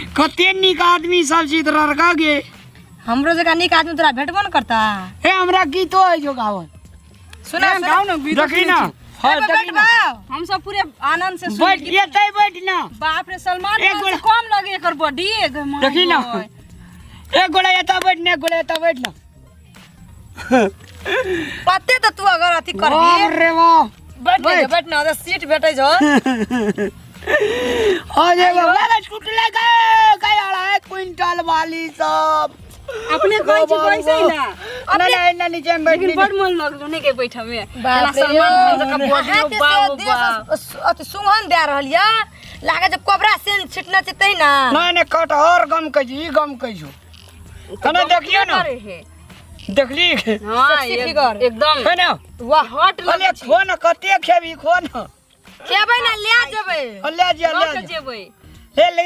कते नीक आदमी सब छी तोरा रखा गे। हमरो जकाँ नीक आदमी तोरा भेटबो न करता। हे, हमरा गीतो है जो गावल। सुना, ए, गाउ न गीत। देखी ना। ए, बैठ बाउ। हम सब पूरे आनंद से सुन। बैठ, एतै बैठ ना। बाप रे, सलमान एक खान से गोड़ा- कम लगे एकर बॉडी। देखी ना, एक गोड़ा एतऽ बैठ ना, एक गोड़ा एतऽ बैठ ना। पते तऽ तू अगर अथी बाप करबी। रे बाप। बैठ ने, बैठ ने, सीट भेटै छौ। अरे बाबा, टूटले गए गए 1 क्विंटल वाली सब। अपने कहै छी बैसै ना। ना ना, ना, नीचे में बैठ। लेकिन बड़ मन लगलो नहीं के बैठे में। बाप रे, सलमान खान जकाँ बॉडी हाथ हो, से बाप देह बाप। से अथी सुगंध दए रहल यऽ, लागे जे कोबरा सेन छिटने छै तै ना। नहीं नहीं, कटहर गम कहै छी, ई गम कहै छौ। कने देखियौ ना। करे हे। देखली? हाँ। Sexy figure. एकदम। है ना? वाह। हॉट अरे लगे छी। खो ना, कते खेबी, खो ना। खेबै ना, ले जेबै। ले जा। लऽ ले के जा। जेबै। हे ले।